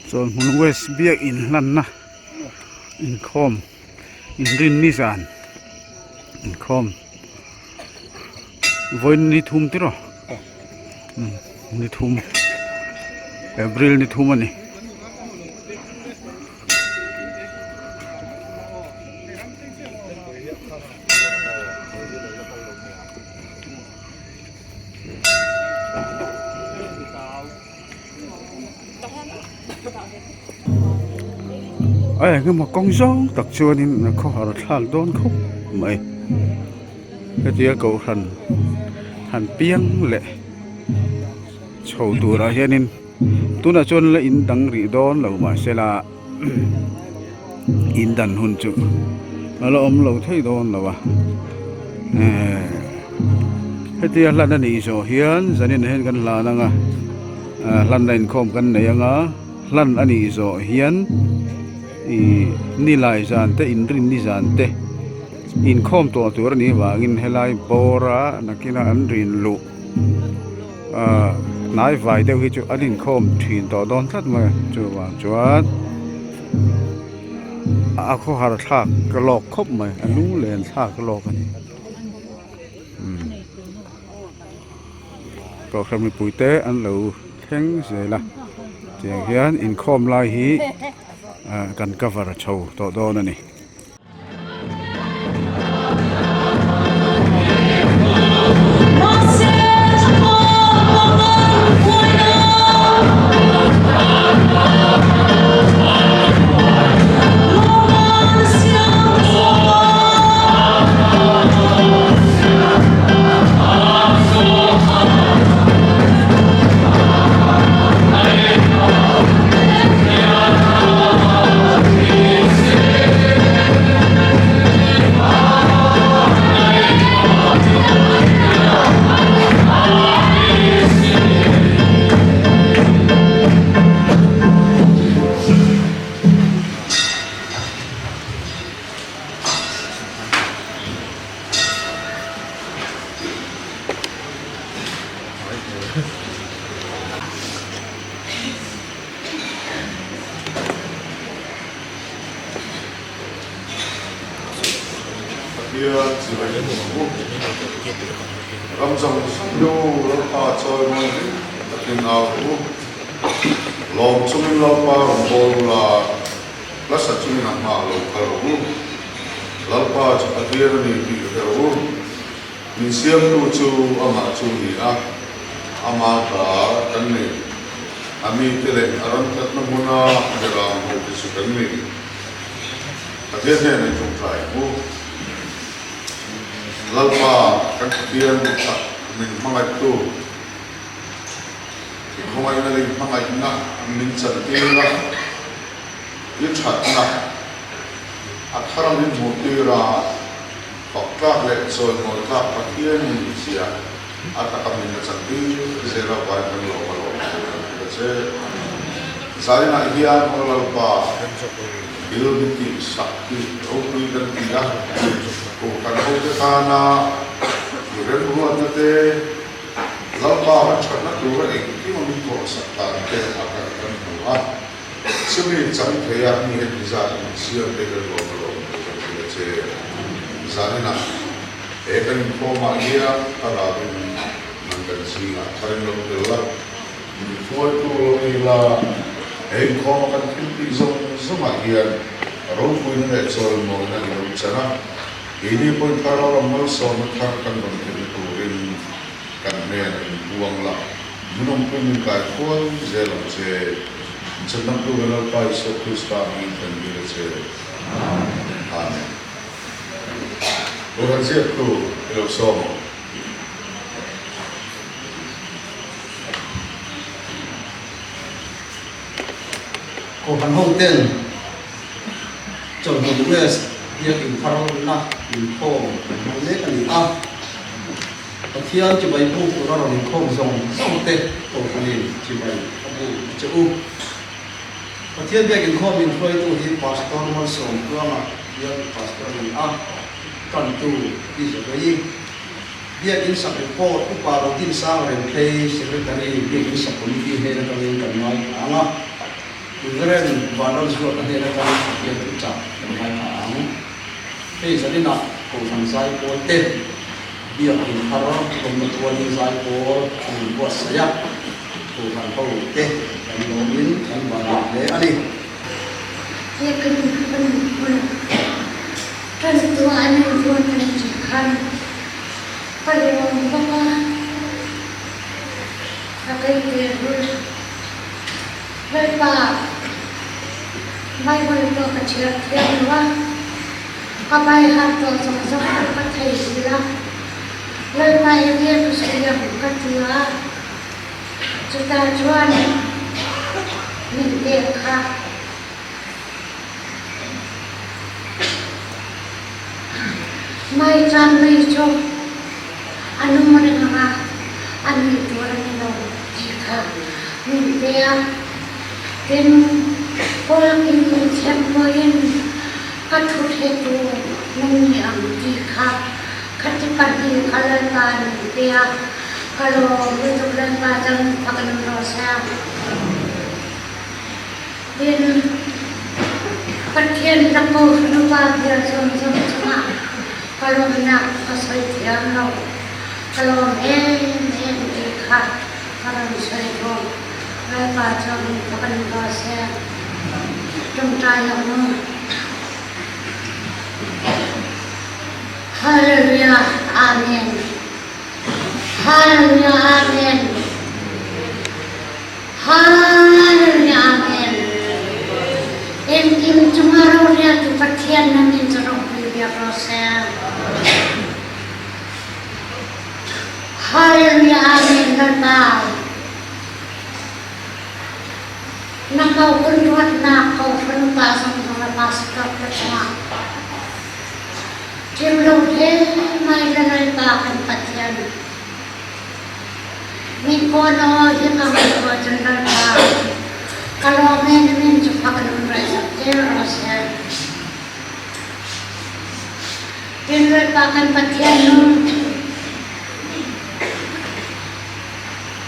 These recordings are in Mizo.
Chawlhmun West biak inhlanna inkhawm inrinni zan inkhawm vawiin ni thum tiraw ni thum April ni thum a ni. A engemaw kawng zawng tak chuanin a khawhar thlak dawn khawp mai hetia kohhran han piang leh chho turah hianin tunah chuan la in dang rih dawn lo mahsela in dan hun chu a la awm lo thei dawn lo a ehh hetia hlan a nih zawh hian zanin ah hian kan hlan ang a ah hlanna inkhawm kan nei ang a hlan a nih zawh hian ihh nilai zan te inrinni zan te inkhawm tawh tur a nih avangin helai bawr a nakinah an rin luh. Ahh hnai vai deuh hi chu an inkhawm thin tawh dawn tlat mai a chuvang chuan a khawhar thlak ka lawk khawp mai a lunglen thlak lawk a ni umm kohhran mipui te an lo thleng zel a tiang hian inkhawm lai hi ah kan cover chho tawh dawn a ni. Pathian chibai in awm u. Ram zawng zawng nu Lalpa chawimawi hlim takin au u. Lawm chungin Lalpa rawn bawl u la, hla sa chungin a hmaah lo kal rawh u. Lalpa chu Pathian a ni tih hre rawh u. Min siamtu chu amah chu ni a, ama ta kan ni. A mite leh a ram tlatna hmuna beram hote chu kan ni. Pathian hnenah i ṭawngṭai ang u. Lalpa kan Pathian tak min hmangaihtu, i khawngaihna leh i hmangaihna min chantir a, i ṭhatna a thar min hmuhtir a, Fak tlak leh chawimawi tlak Pathian in zia a taka min la chan tir zel a vai kan lawm a lawm thu kan hrilh a che. Zainah hian Aw Lalpa thil min tih sak hi ropui kan ti a, Kohhran hote tana i remruatna te, Lalpa kan thatna tura engkim a min thawh sak dan te a kan kan hmu a, Chumi chang thei a mi heti zat min siam te kan lawm a lawm thu kan hrilh a che. Zaninah he kan inkhawmah hian ka ralin nang kan zingah tharin lo tel la, min hruaitu lo ni la, he inkhawma kan thil tih zawng zawngah hian ropuina leh chawimawina i lo chan a, keini pawhin thlarau lam malsawmna thar kan rawn theihna turin kan hnenah inpuang la. Hmunawmpui min kai khuai zel ang che. Inchhandamtu kan Lalpa Isua Krista hmingin kan dil a che. Amen. Kohhran ziaktu i lo sawm ang. Kohhran ho ten Chawlhmun West biak intharna inkhawm an hmang mek a ni a. Pathian chibai buk tura rawn inkhawm zawng zawng te Kohhranin chibai a buk a che u. Pathian biak inkhawm inhruaitu hi Pastor Malsawm Tluanga biak Pastor a ni a, tantu Pi Zabayi, Biak Insak Report Upa Rodinsang Remthlei Secretary Biak Insak Committee hnen atangin kan ngaithla ang a. Rev. Vanlalzuata hnen atang Pathian thuchah kan ngaithla ang. Hei zaninah Kohhran Zaipawl te Biak inthar awmna tualin Zaipawl an inbuatsaih a, Kohhran ho te kan lawmin kan vanlawm hle a ni. Biak in kan hun tan tuah an inbuat an tih khan ka lawm bawk a, ka beidei rul. Lalpa, Bible pawh ka chhiar thiam lo a, ka bai harh tawh zawng zawng pawh ka thei zil a, Lalpa eng nge ka sawi ang ka ti a, chutah chuan min pek kha. Mai chan mai chu a nung reng ang a, a nih tur a ni lo tih kha min pe a. Tin, Kawlkin inthiam pawhin ka thu hretu nan ni ang tih kha khati pahnih kha Lalpa min pe a, ka lawm lutuk Lalpa chang fak in rawh se a. Tin, Pathian ka Kohhran upa bia zawng zawng chungah ka lawmnak ka sawi thiam lo. Ka lawm em em ti kha ka rawn sawi duh. Lalpa chuan min fak in ruah seh. Ṭawngṭai ang u. Hallelujah Amen. Hallelujah Amen. Hallelujah Amen. Engkim cungah roreltu Pathian na min cu ropui biak rawh seh. Hallelujah Amen Lalpa. Na ko kun ruatnak ko hran pa zong zong le pastor te cungah Tim lo hle mai le Lalpa kan Pathian. Mipawn aw hi ka ngaihtuah cun Lalpa, ka lawm e na min cu fak in raihsak te rawh seh. Tin Lalpa kan Pathian nung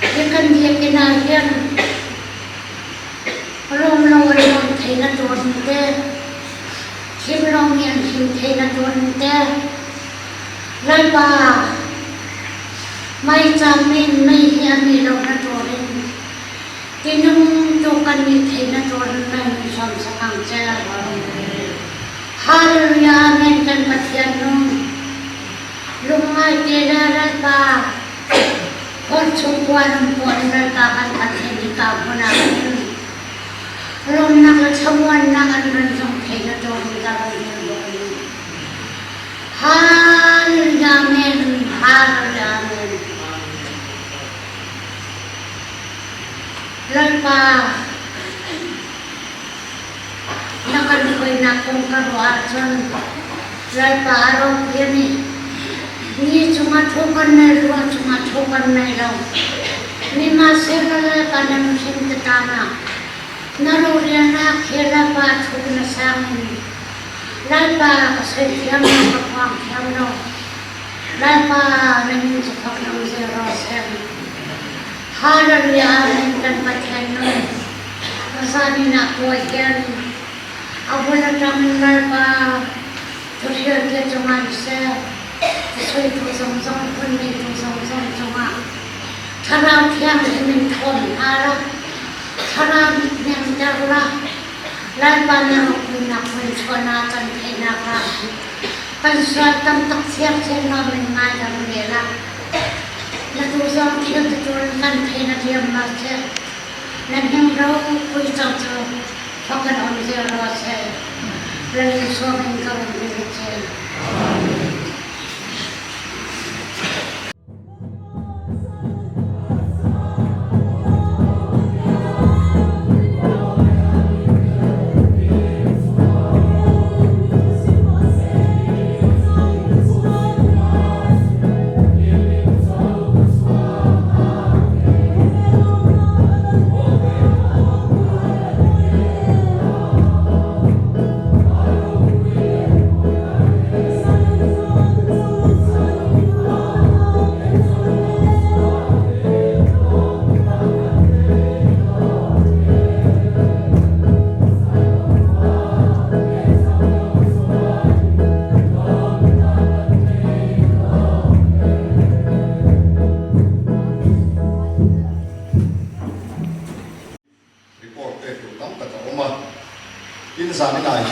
hi kan biakinn ah hin lawm lo an lawm thei na tuan te, him lomi an him thei na tuan te, Lalpa, maicham in mei hi a mih lo na turin tinung tu kan nih thei na turin nan zuam sak ang che. Hallelujah Amen kan Pathian nung lungngai te le Lalpa hor chung kuan um puan Lalpa kan Pathian hi ka hmun ah hin lawmnak le thlamuannak an ran zong thei na turin ka ran hil bawk. Hallelujah Amen Hallelujah Amen Lalpa na kan hruainak kong ka ruah ahcun Lalpa a ropui a ni. Ni cungah thu kan nei ruah cungah thu kan nei lo. Sihmanhsehlaw Lalpa na nuhrin te tangah na rorelnak he Lalpa thu na sang in Lalpa ka soithiam lo, ka phuang thiam lo. Lalpa na min cu fak lo ze rawh seh. Hallelujah Amen kan Pathian nun. Zanin ah kawi hian a bul atang in Lalpa thuhrial te cungah siseh, soitu zongzong phun neitu zongzong cungah Thlarau Thianghlim in thawn hna la, Thlarau nih hnemter la, Lalpa na ropuinak hmun chuahnak kan theihnak ah kan sual tam tak siangsiang nawn in ngaidam ve la. Na tu zong thil tutur in kan thei na diam ma seh. Na hning ropui cang cu thok in om zel ro seh. Lal Isua min ka run dil che.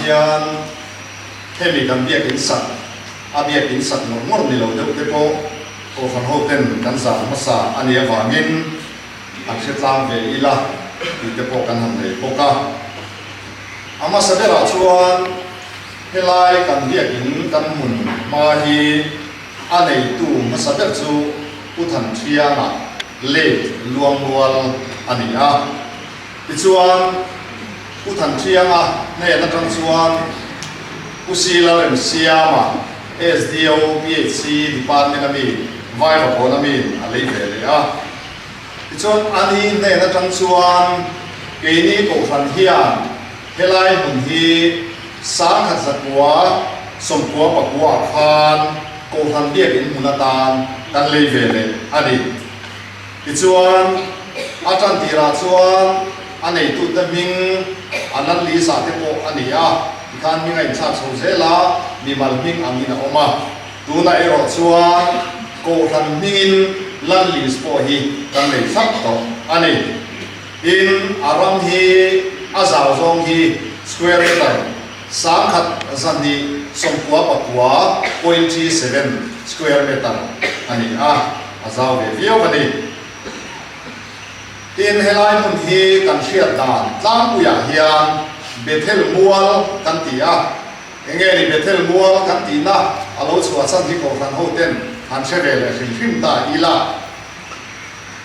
hian hemi kan biakin sak, a biakin sak ngawr ngawr ni lo deuh te pawh Kohhran ho ten kan zah hmasa a nih avangin an hre tlang ve ila tih te pawh kan han nei bawk a. A hmasa berah chuan helai kan biakin kan hmun hma hi a neitu hmasa ber chu Pu Thanthianga late Luangmual a ni a. Tichuan, Pu Thanthianga hnen atang chuan Pu Sila Remsiama, SDO, PHC Department a mi, Vaivakawn a miin a lei ve leh a. Tichuan, ani hnen atang chuan keini Kohhran hian helai hmun hi 1999 ah khan Kohhran biakin hmun atan kan lei ve leh a ni. Tichuan, a tan tirah chuan a neitute hming a nan lisa te pawh a ni a, tikhan hming a inthlak chho zel a, mimal hming angin a awm a. Tunah erawh chuan Kohhran hmingin lan list pawh hi kan nei thlap tawh a ni. Tin, a ram hi a zau zawng hi square meter 1299.37 square meter a ni a. A zau ve viau a ni. Tin, helai hmun hi kan hriat dan tlangpuiah hian Bethel Mual kan ti a. Enge ni Bethel Mual kan tihna a lo chhuah chhan hi Kohhran hoten han hre ve leh hrim hrim ta ila.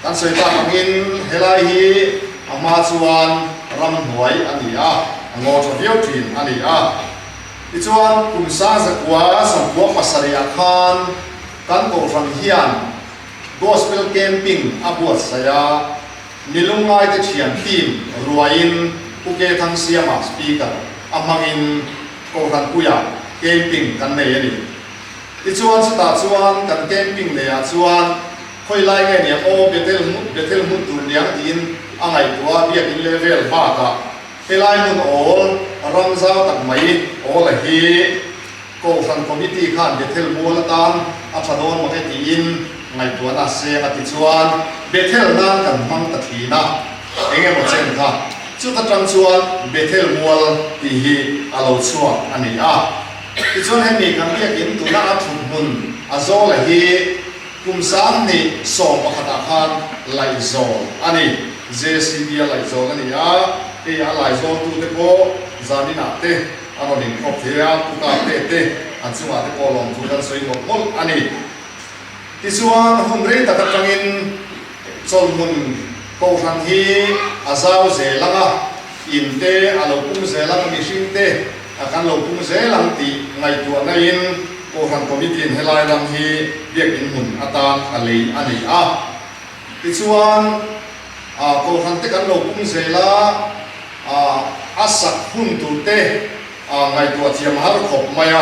Kan sawi tak angin helai hi a hma chuan ramhnuai a ni a, a ngaw tha viau thin a ni a. Tichuan, kum 1997 ah khan Kan Kohhran hian Gospel Camping a buatsaih a, milungngaite thian team ruaiin Pu Ke Thangsiama speaker a hmangin Kohhran puiah camping kan nei a ni. Tichuan chutah chuan kan camping neiah chuan khawi lai nge niang aw Bethel Bethel hmun tur niang tiin a ngaihtuah a biakin leh vel bakah helai hmun awl ram zau tak mai awl a hi Kohhran Committee khan Bethel mual atan a tha dawn mak e tiin ngaihtuahna a seng a ti chuan Bethel nan kan hmang ta thin a, eng emaw chen kha chuta tang chuan Bethel mual tih hi a lo chhuak a ni a. Tichuan hemi kan biakin tuna a thut hmun a zawla hi kum 2011 ah khan laihzawl a ni. JCB a laihzawl a ni a, hei a laizawltute pawh zaninah te, A rawn inkhawp thei a, Pu Kap te te an chungah te pawh lawmthu kan sawi mawlh mawlh a ni. Tichuan, hun rei tak atangin chawlhmun Kohhran hi a zau zel ang a, in te a lo pung zel ang, mihring te a kan lo pung zel ang tih ngaihtuahna in Kohhran Committee in helai ram hi biakin hmun atan a lei a ni a. Tichuan, Kohhran te kan lo pung zel a, a sak hun tur te ngaihtuah thiam har khawp mai a.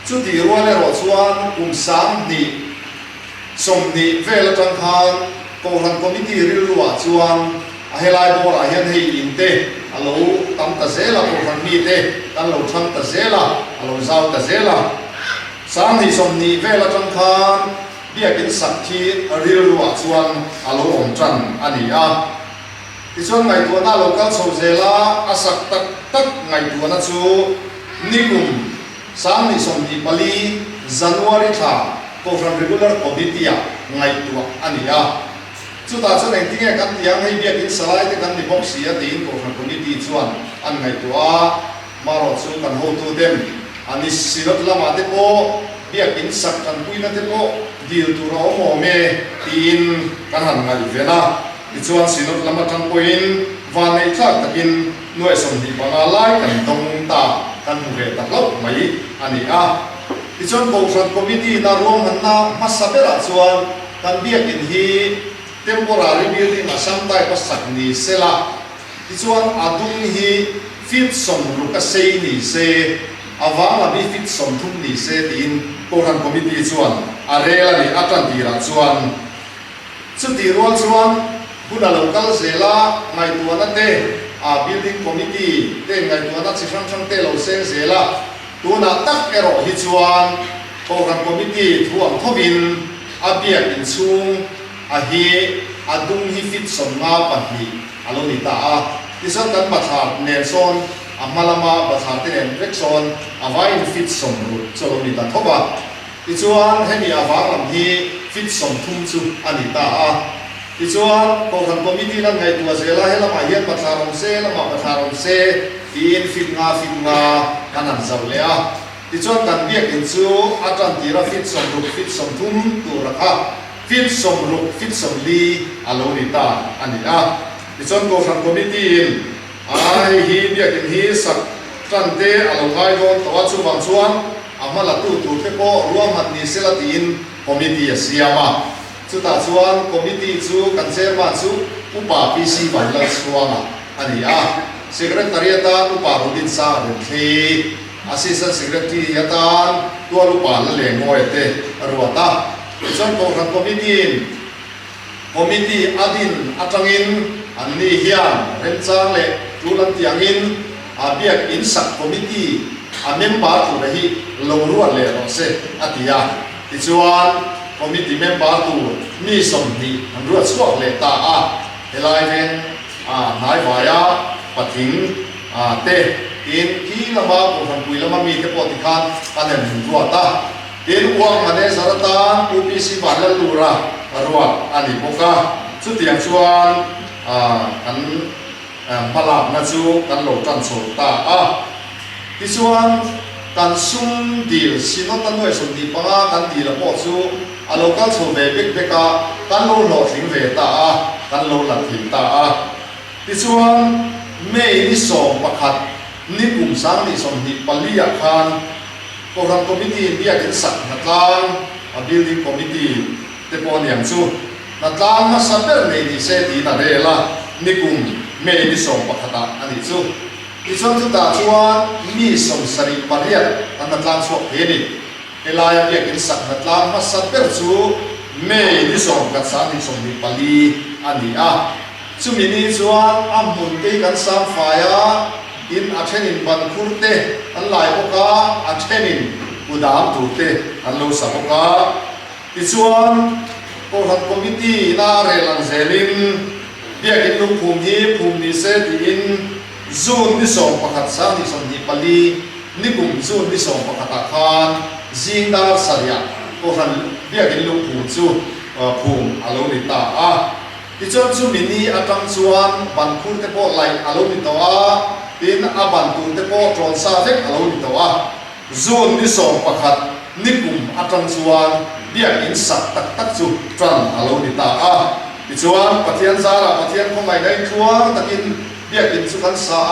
Chutih rual erawh chuan kum 2020 vel atang khan Kohhran Committee rilruah chuan a helai bawrah hian hei in te a lo tam ta zel a, Kohhran mite kan lo thang ta zel a, a lo zau ta zel a. 2020 vel atang khan Biakin sak khi rilruah chuan a lo awm tan a ni a. Tichuan ngaihtuahna a lo kal chho zel a, a sak tak tak ngaihtuahna chu nikum 2024 January thla Kohhran Regular Committee-ah ngaihtuah a ni a. Chutah chuan engtinge kan tih ang, hei biakin salai te kan ni bawk si a tiin Kohhran Committee chuan an ngaihtuah a. Marawh chu kan hotu ten a ni Synod lamah te pawh biakin sak tanpuina te pawh dil tur a awm awm e tiin kan han ngaihven a. Tichuan Synod lam atang pawhin vanneih tlak takin nuai 25 lai kan dawng ta kan hmu ve ta hlauh mai a ni a. Tichuan Kohhran Committee na ruahmanna hmasa berah chuan kan biakin hi temporary building a sam type a sak ni sela, Tichuan a dung hi feet 60 a sei ni se, a vang lam hi feet 30 ni se tiin Kohhran Committee chuan a rel a ni. A tan tirah chuan chutih rual chuan hun a lo kal zel a, ngaihtuahna te, a Building Committee ten ngaihtuahna chi hrang hrang te lo seng zel a, tunah tak erawh hi chuan Kohhran Committee thu ang thovin a biak inchhung a hi a dung hi feet 52 a lo ni ta a, tichuan kan bathlar nen sawn A hma lama bathlar te nen vek sawn a vaiin feet 60 chu a lo ni ta tho va. Tichuan, hemi a vang lam hi feet 30 chu a ni ta a. Tichuan, Kohhran Committee lan ngaihtuah zela he lamah hian bathlar awm se, lamah bathlar awm se tiin feet nga feet nga kan han zauh leh a. Tichuan, kan biakin chu a tan tira feet 60 feet 30 tura kha feet 60 feet 40 a lo ni ta a ni a. Tichuan, Kohhran Committee in A, hei hi biakin hi sak tan te a lo ngai dawn tawh a, chuvang chuan a hma la tu tur te pawh ruahman ni sela tiin committee a siam a. Chutah chuan committee chu kan chairman chu Upa PC Vanlalchhuanga a ni a, secretary atan Upa Rudinsanga Remthlei, assistant secretary atan Tual Upa Lalengawia te a ruat a. Tichuan Kohhran committee in Committee a din atangin anni hian remchang leh tul an tih angin a biak in sak committee a member tura hi lo ruat leh rawh se a ti a. Tichuan committee member tur mi 20 an ruat chhuak leh ta a, helai veng a hnaivaia patling te tin khi lama Kohhranpui lama mite pawh tikhan an en ruat a. Tin, Uang Manager atan Pu PC Vanlallura ruat a ni bawk a, chutiang chuan kan hmalakna chu kan lo tan chho ta a. Tichuan, kan sum dil Synod a nuai 25 kan dil a pawh chu a lo kal chho ve bek bek a, kan lo hlawhtling ve ta a, kan lo la thei ta a. Tichuan, May ni 11 ni kum 2024 ah khan Kohhran Committee in biakin sak hnatlang, a Building Committee te pawh aniang chu, hnatlang hmasa ber nei ni se tiin a rel a, nikum May ni 11 ah a nih chu. Tichuan chutah chuan mi 78 an hnatlang chhuak thei a ni. Helaia biakin sak hnatlang hmasa ber chu May ni 11 2024 a ni a. Chumi ni chuan a hmun te hi kan sang fai a, tin a thenin ban khur te an lai bawk a, a thenin kudam tur te an lo sa bawk a. Tichuan, Kohhran Committee ina a rel ang zelin Biakin lungphum hi phum ni se tiin June ni 11 2024 nikum June ni 11 ah khan zing dar sarih ah Kohhran Biakin lungphum chu phum a lo ni ta a. Tichuan chumi ni atang chuan ban khur te pawh laih a lo ni tawh a, tin a ban tur te pawh tawn sa vek a lo ni tawh a. June ni 11 ni kum atang chuan biakinn sak tak tak chu tan a lo ni ta a. Tichuan Pathian zarah Pathian khawngaihna in tluang takin biakinn chu kan sa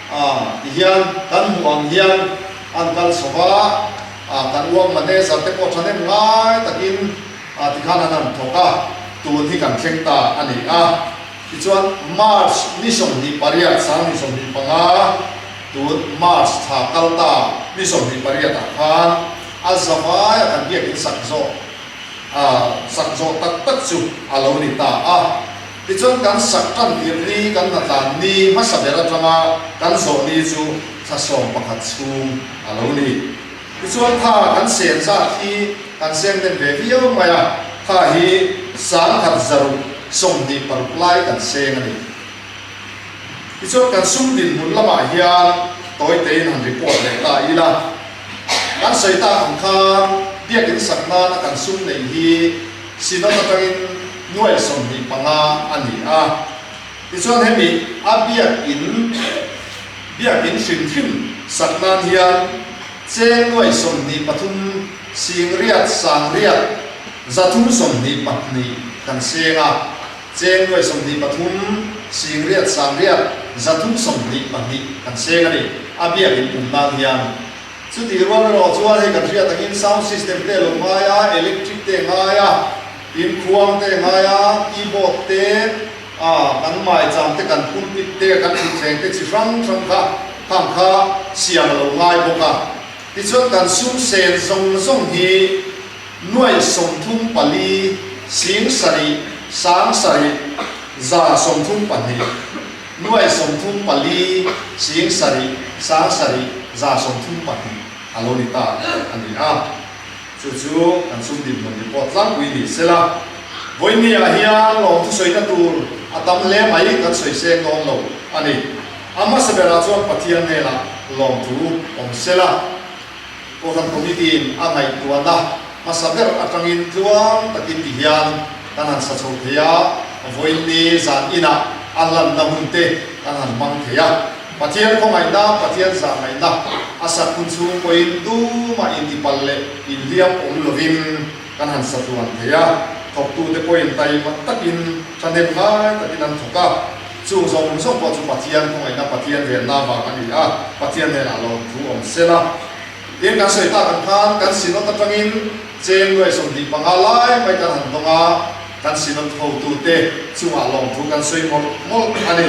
a, tihian kan hmuh ang hian an kal chho va, kan uang manager te pawh thahnem ngai takin Tikhan an han thawk a, tun hi kan thleng ta a ni a. Tichuan March ni 28, 2025, tun March thla kal ta ni 28 ah khan a zavaia kan biakin sak zawh sak zawh tak tak chu a lo ni ta a. Tichuan kan sak tan tir ni kan hnatlan ni hmasa ber atanga kan zawh ni chu thla 11 chhung a lo ni. Tichuan tha kan sen zat hi kan seng den ve viau mai a, tha hi 1626 lai kan seng a ni. Tichuan kan sum dinhmun lamah hian tawi tein han report leh ta ila, kan sawi tak ang khan biakin sak nana kan sum neih hi Synod atangin nuai 25 a ni a. Tichuan hemi a biakin biakin hrim hrim sak nan hian cheng nuai 23 singriat sangriat 322 kan seng a, cheng nuai 23 singriat sangriat 322 kan seng a ni a biakin pum nan hian. Chutih rual erawh chuan hei kan hriat angin sound system te lo ngai a, electric te ngai a, tin khuang te ngai a, keyboard te, ah kan maicham te, kan pulpit te, kan thutthleng te chi hrang hrang kha khang kha siam a lo ngai bawk a. Tichuan kan sum sen zawng zawng hi nuai 34 sing 7 sang 7 132. Nuai 34 sing 7 sang 7 132 a lo ni ta a ni a. Chu chu kan sum dinhmun report tlangpui ni sela. Vawinia hian lawmthu sawina tur a tam hle mai kan sawi seng dawn lo a ni. A hmasa berah chuan Pathian hnenah lawmthu awm sela, Kohhran Committee-in a ngaihtuahna hmasa ber atangin tluang takin ti hian kan han sa chho thei a, vawiinni zan inah a lanna hun te kan han hmang thei a. Pathian khawngaihna, Pathian zahngaihna a sak hun chhung pawhin tumah intipalh leh inhliam awm lovin kan han sa tluan thei a, thawktute pawhin taima takin thahnem ngai takin an thawk a. Chung zawng zawng pawh chu Pathian khawngaihna, Pathian venna vang a ni a, Pathian hnenah lawmthu awm sela. Tin, kan sawi tak ang khan kan Synod atangin cheng nuai 25 lai mai kan han dawng a, kan Synod hotute chungah lawmthu kan sawi mawlh mawlh a ni.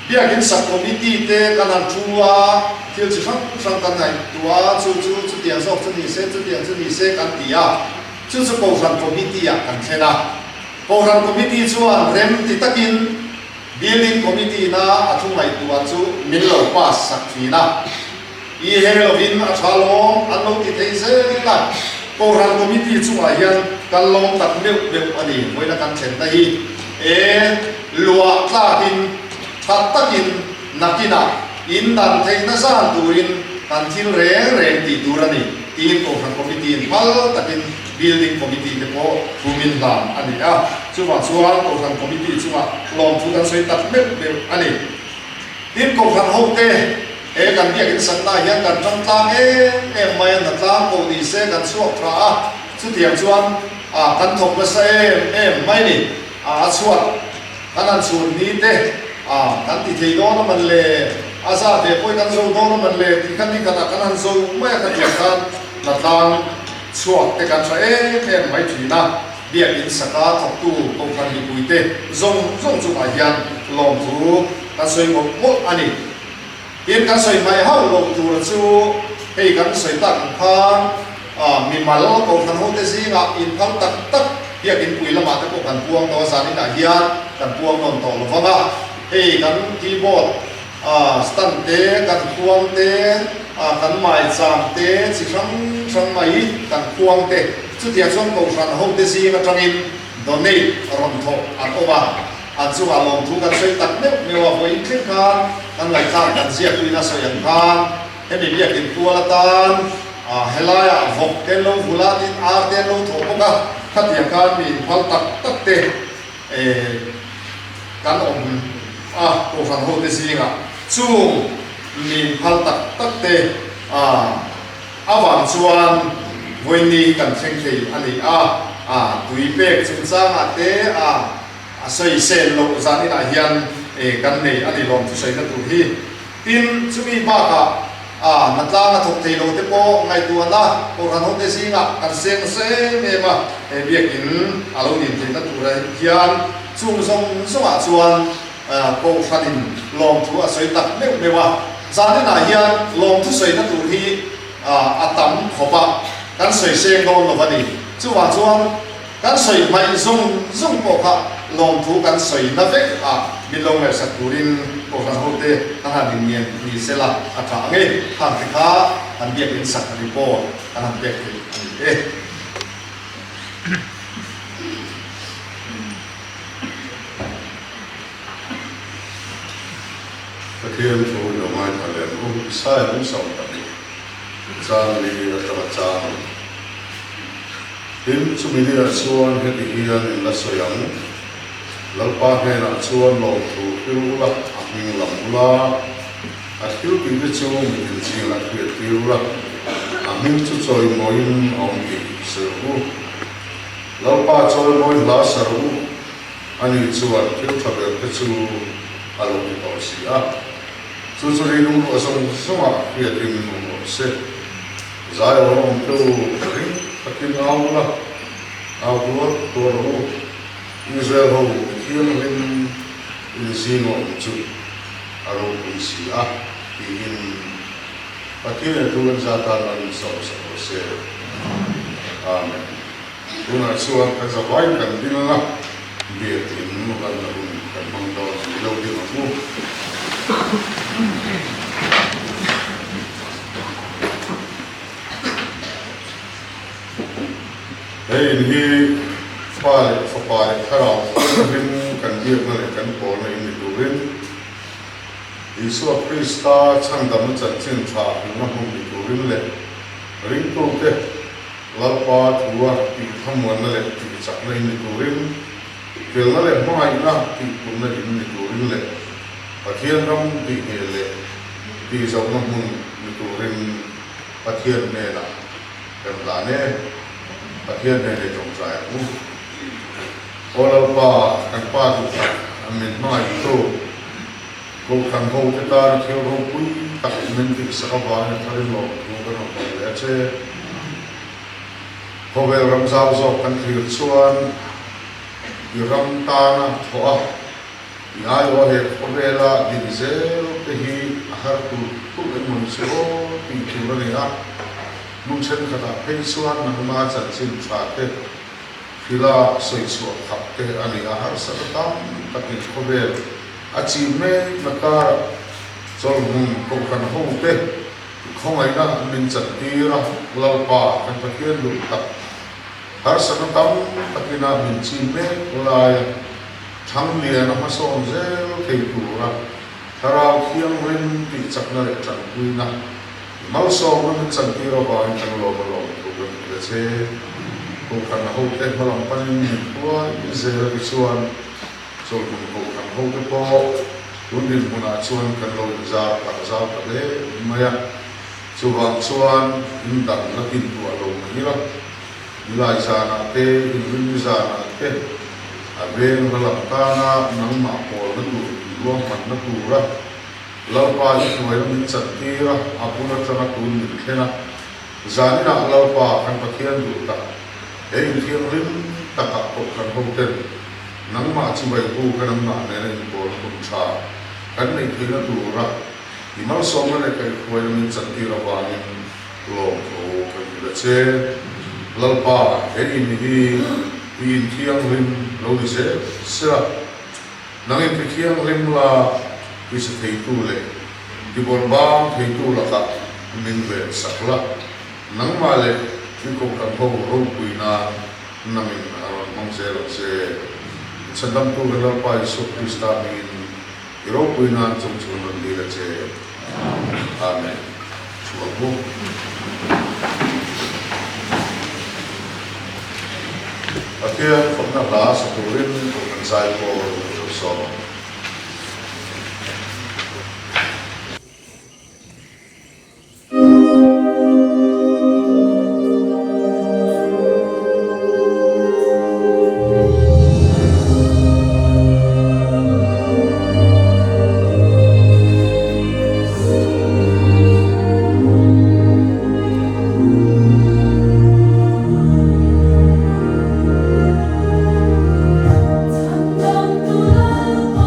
Biakin sak committee te kan han thu a, thil chi hrang hrang kan ngaihtuah a, chu chu chutiang zawk chu ni se, chutiang chu ni se kan ti a, chu chu Kohhran committee ah kan thlen a. Kohhran committee chuan rem ti takin building committee na a thu ngaihtuah chu min lo pass sak thin a. I he lovin a tha lawm an lo ti thei zel a, Kohhran Committee chungah hian kan lawm tak meuh meuh a ni. Vawiina kan thlenna hi e luah tlakin tha takin nakinah in dan theihna zan turin kan thil reng reng tih tur a ni tiin Kohhran Committee in phal takin Building Committee te pawh thu min hlan a ni a. Chuvang chuan Kohhran Committee chungah lawmthu kan sawi tak meuh meuh a ni. Tin Kohhran hote. He kan biakin sakna hian kan ṭang tlang em em mai a, hnatlang pawh ni se kan chhuak tha a, chutiang chuan ah kan thawk nasa em em mai ni. Ah a chhuat kan han chhun ni te ah kan ti thei dawn a man le, a za ve pawh hi kan zo dawn a man le tih kha ni khatah kan han zo mai a, khatiang khan hnatlang chhuak te kan ṭha em em mai ṭhin a, biakin saka thawktu Kohhran mipuite zawng zawng chungah hian lawmthu kan sawi mawlh mawlh a ni. Tin, kan sawi hmaih hauh loh tur chu hei kan sawi tak ang khan mimal Kohhran hote zingah inphal tak tak biakin pui lamah te pawh kan puang tawh a, zan inah hian kan puang nawn tawh lo vang a, hei kan keyboard stand te, kan khuang te, kan maicham te, chi hrang hrang mai kan khuang te, chutiang chuan Kohhran hote zing atangin donate rawn thawh an awm a. An chungah lawmthu kan sawi tak meuh meuh a, vawiin thleng khan kan ngaihthlak kan ziaktuin a sawi ang khan hemi biakin kual atan helaiah vawk te an lo vul a, tin ar te an lo thawh bawk a, khatiang khan mi inphal tak tak te kan awm a, Kohhran hote zingah chung mi inphal tak tak te avang chuan vawiinni hi kan thleng thei a ni a, tui pek chungchangah te a. A sawisel loh zan inah hian kan nei a ni lawm thusawina tur hi. Tin, chumi bakah a hnatlang a thawk thei lo te pawh ngaihtuahna Kohhran hote zingah kan seng nasa em em a, he biakin a lo nin theihna turah hian chung zawng zawngah chuan Kohhranin lawmthu a sawi tak meuh meuh a. Zan inah hian lawmthu sawina tur hi a tam khawp a, kan sawi seng dawn lo a ni. Chuvang chuan Kan sawi hmaih zawng zawng pawh kha lawmthu kan sawi na vek a, min lo ngaihsak turin Kohhran hote kan han inngen ni sela a tha ang e, khang te kha han biakin sak report kan han pek thei a ni e. Pathian thu lo ngaithla leh ang u, Isaiah hming 70 chang li atanga chang a ni. Tin, chumi niah chuan heti hian in la sawi ang, Lalpa hnenah chuan lawmthu hril ula, a hming lam ula, a thil tihte chu mitin zingah hriat tir ula, a hming chu chawimawiin a awm tih sawi rawh u. Lalpa chawimawi hla sa rawh u, ani chuan thil tha berte chu a lo ti tawh si a, chu chu rinung ruah zawng zawngah hriatin awm rawh se. Zai awm awm te u, ring takin au ula, au tuar tuar rawh u, Israel ho mi thianghlim in zing awm chu a ropui si a, tiin Pathian in thu kan za tan an insawm sak rawh se. Amen. Tunah chuan kan zavaiin kan ding anga biakin hlanna hun kan hmang dawn a ni lo ding ang u. He in hi Pa leh Fapa leh Thlarau Thianghlim kan biakna leh kan pawlna Isua Krista chhandamna chanchin tha hlimna hmun ni turin leh ringtute Lalpa thua tihthamuanna leh tihchakna in ni turin, felna leh hmangaihna tihpunna in ni turin leh Pathian ram tihngheh leh tihzauhna hmun ni turin Pathian hnenah kan hlan e. Pathian hnenah i tawngtai ang u. Aw Lalpa, kan Pa duh tak, min hmangaihtu, Kohhran hote tana thil ropui tak min tihsak avangin a tharin lawmthu kan rawn hmu leh a che. Khawvel ram zau zawk kan thlir chuan i ram tana thawh a, i aiawh he khawvela din zel te hi a har tur tur engmaw ni chu aw tih tur a ni a. Hmun thenkhatah phei chuan nangma chanchin tha te Thila sawi chhuah khap te a ni a, harsatna tam takin khawvel a chin mek na karah chawlhmun kohhran ho te khawngaihna min chantir a, Lalpa kan Pathian duh tak harsatna tam takina min chin mek laia Thangliana hmasawn zel thei tura Thlarau Thianghlim tih chakna leh tanpuina Malsawmna min chantir avangin kan lawm a lawm thu kan hmu ta che. Kohhran hote hmalam panin min hruai zel tichuan chawlhmun kohhran hote pawh tun dinhmunah chuan kan lo inzar tak zau ta hle mai a. Chuvang chuan in dang la tintuah lo mai ila, nilai zanah te, inrinni zanah te a veng hla lam tana nangmah pawlna tur inruahmanna tura Lalpa i hnuaia min chantir a, a bul atanga tun min thlen a. Zaninah Lalpa kan Pathian duh tak, he inthianghlim takah kohhran hoten nangmah chibai bu ka nangmah nena inpawlna hun tha kan neih theihna tura i malsawmna leh kaihhruaina min chantir avangin lawmthu kan hrilh a che. Lalpa, he in hi i inthianghlim lo ni zel sela. Nang in ti thianghlim la, tisa theitu leh tibawlhbang theitu lakah min ven sak la, nangmah leh i kohhran ho ropui nan nangin a rawn hmang zel ang che. I chhandamtu kan Lalpa Isua Krista hmingin i ropui nan chung chu rawn dil a che. Amen. Chhuak bawk. Pathian fakna hla sa turin kan zai pawl lo sawm ang. Chhandamtu Lalpa.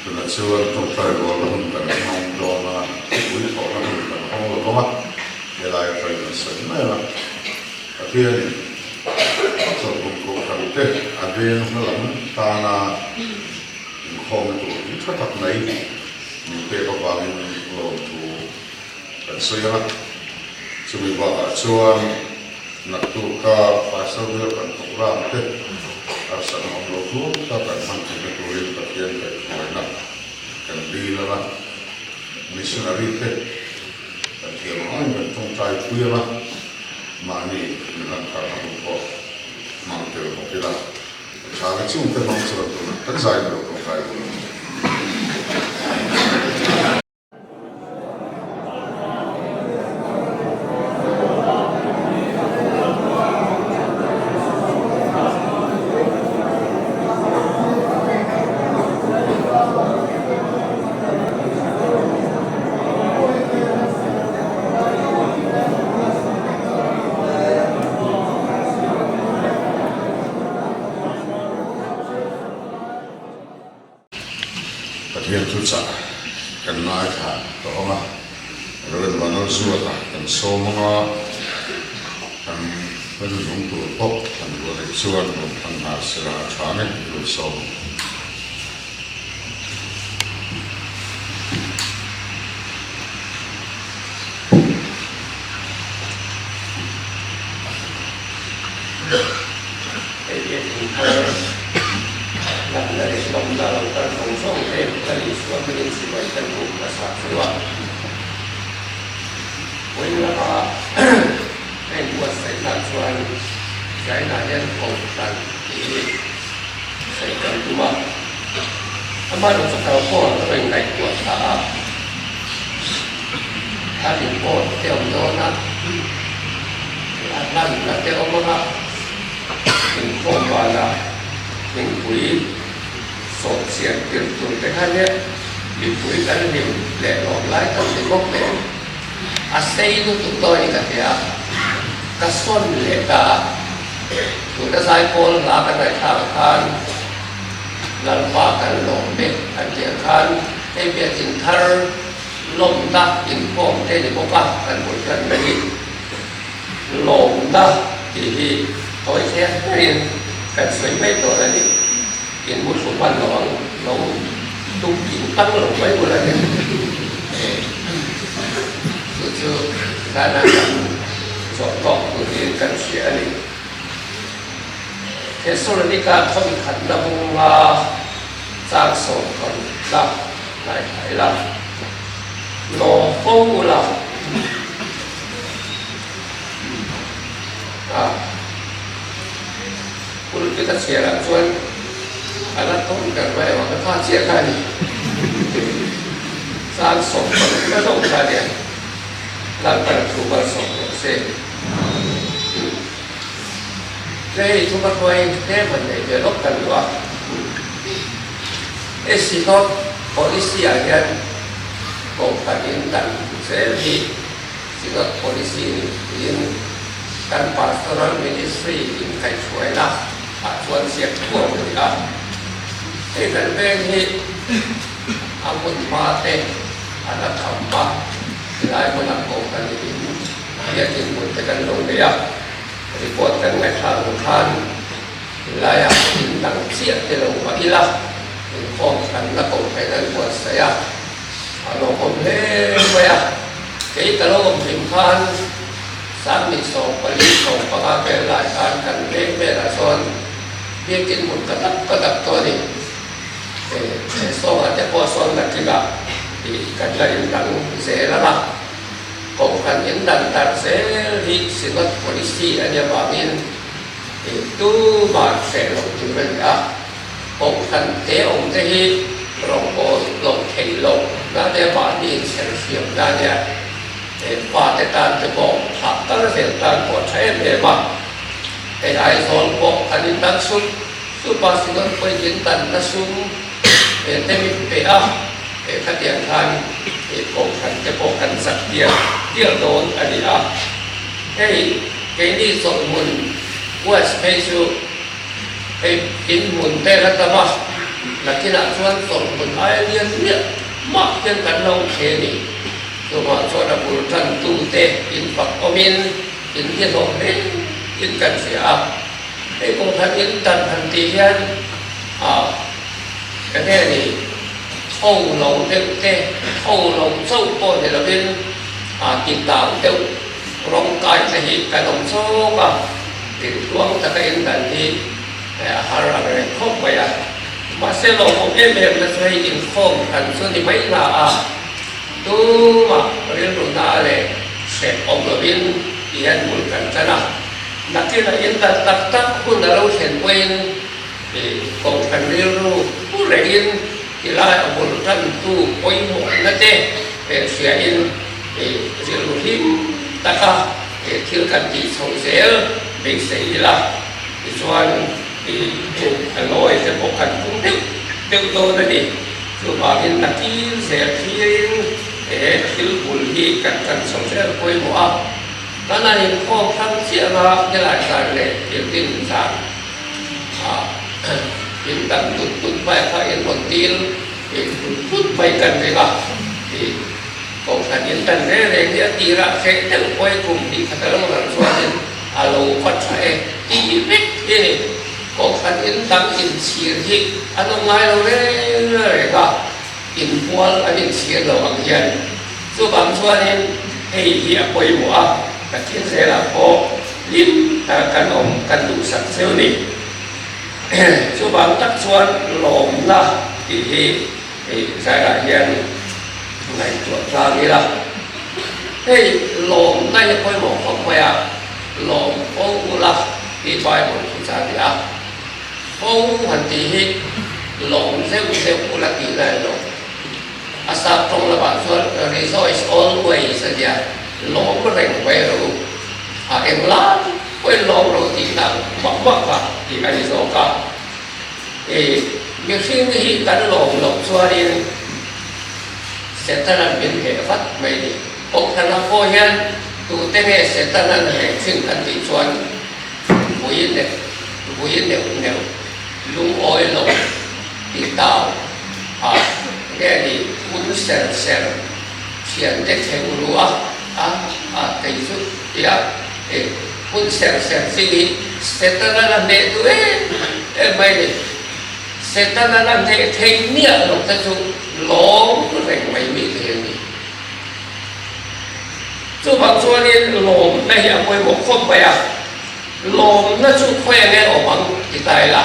Tunah chuan tawngtai rualna hun kan hmang dawn a, thupui thawhna hun kan hawng lo vang a, helai atangin kan sawi mai ang a. Pathianin chawlhbawm kohhran te a veng hma lam tana inkhawmna tur hi tha tak mai min pek avangin lawmthu kan sawi ang a. Chumi bakah chuan naktuka Pastor Bial kan programme te harsatna awm lo tur kha kan hman theihna turin Pathian kaihhruaina kan dil ang a, missionary te kan thiam ang angin kan tawngtai pui ang a, mahni inhlan tharna hun pawh hmang tel bawk ila, tha na chungte hmang chuan tunah kan zai lo tawngtai hun ang. Pathian thuchah kan ngaithla tawh ang a, Rev. Vanlalzuata kan sawm ang a, kan hmanzung tur pawh kan ruah leh chuan rawn thlang nghal sela a tha ang e, i rawn sawm ang. Hei hi thingthar natna leh hlawmna lo kal zawng zawng te kan insual hmangin sipai kan buk hmasa chu a vawiin lama ka inbuatsaihna chuan China hian kohhran tih hi sawi kan tum a, amaherawhchu chu kal pawh ka rawn ngaihtuah thla a, a report te awm dawn a, a hlanna te awm ang a, inkhawm banah thingpui sawhchian tir tur te kha nia mipui kan hlim leh lawm lai tak ni bawk nen a sei lutuk dawn in ka hria a, ka sawn leh ta a. Tuna zaipawl hla kan ngaihthlak ah khan Lalpa kan lawm mek an tih ang khan hei biakin thar Lawmna inkhawm te ni bawk a, kan bul tan na hi lawmna tih hi tawi thler thlerin kan sawi mai dawn a ni. In mu thlu hman lo ang, lo tum kim tang lo mai bul a ni. Chu chu zana kan zawh tawk tur hi kan hria a ni. Thesalonika thawmkhatna bunga chang 10 la ngaithla ila, Lawm fo ula a pulpit a chhiarah chuan a la tawn ber mai ang a, kha chiah kha a ni. Chang 10 la zawk kha a nia, Lalpan a thu malsawm rawh se. Hei thu ka hruai tlem han nei ve lawk kan duh a. Hei Synod Policy ah hian Kohhran in dan zel hi Synod Policy ni tiin kan Pastoral Ministry in kaihhruaina ah chuan ziak thuam a ni a. Hei kan veng hi a hmun hma te a la tham a, helai hmunah Kohhran in Biakin hmun te kan lo nei a, report kan ngaihthlak ang khan laia in dang chiah te lo mah ila inkhawm hranna ko theih an buatsaih a, a lawmawm hle mai a. Kei ka lo awm hlim khan 2014 15 vel lai khan kan veng velah chuan biakin hmun ka dap ka dap tawh a ni. He sawngah te pawh sawn nakinah kan la indang zel ang a. Kohhran in dan tar zel hi Synod Policy a nia vangin tumah hreh loh tur a ni a. Kohhran te awm te hi rawngbawl loh theih loh na nia mahni inchher hriam na nia pa te tan te pawh thlah kal zel tan pawh a tha em em a. Hei Aizawl pawh an indan sup sup a, Synod pawhin in danna sum te min pe a. He khatiang khan he kohhran te pawh kan zak dial dial dawn a ni a. Hei keini chawlhhmun West phei chu hei in hmun te la tam a, nakinah chuan chawlhhmun aia lian miah mah hian kan lo thei a ni. Chuvang chuan a bul tantu te in fak awmin in ti hlawh hle in kan hria a. Hei kohhran in tan han tih hian ah enge ni? Tho lo deuh te, tho lo chauh pawh ni lovin a ti tau deuh rawng kai te hi kan awm chawk a, tintluang taka indan hi a har ang reng khawp mai a. Mahse lawmawm em em na chu hei inkhawm hran chu ni mai na a, tumah rilru na leh hreh awm lovin tihian bul kan tan a, nakinah indan tak tak hun a lo thlen pawhin, Kohhran rilru pu rengin tilai a bul tantu pawimawhna te hriain rilru hlim taka thil kan tih chhoh zel beisei ila, tichuan a lawi te pawh kan pung deuh deuh dawn a ni. Chuvangin nakin zel thlirin he thil bul hi kan tan chho zel pawimawh a, kan han inkhawm hrang chiah anga helai zan leh thil din zan. In dang tut tut mai kha in rawn dil in tut tut mai kan ring a, tih Kohhran in dan reng reng hi a tirah hreh deuh pawh hi kum hnih khat a lo ral chuanin a lo va tha e tih vek hi a ni. Kohhran in dang inchhir hi an awm ngai lo reng reng a, inbual an inchhir lo ang hian. Chuvang chuanin hei hi a pawimawh a, Pathian zelah pawh hlim tak kan awm kan duhsak cheu ni. Chuvang tak chuan lawmna tih hi hei zaiah hian ngaihtuah tlang ila. Hei lawmna hi a pawimawh khawp mai a, lawm fo ula tih Bible thu cha a ni a. Fo han tih hi lawm zeuh zeuh ula tih lai lo. A sap tawng lamah chuan rejoice always a nia, lawm reng mai ro, a eng lai pawhin lawm ro tih na mah mah kha tih a ni zawk a. I mihring hi kan lawm loh chuanin Setanan min heh vat mai ni. Kohhranah pawh hian tute nge Setanan heh thin kan tih chuan vui neuh vui neuh neuh lungawi lo tih tau. A nge ni phun ser ser Thiante theu ru a, a, a kei chu tia e hun ser ser chi hi Setana la hneh duh em em mai ni. Setana la hneh thei miah lo te chu lawm reng mai mi thei a ni. Chuvang chuanin lawmna hi a pawimawh khawp mai a, lawmna chu khawi enge awm ang ti ta ila,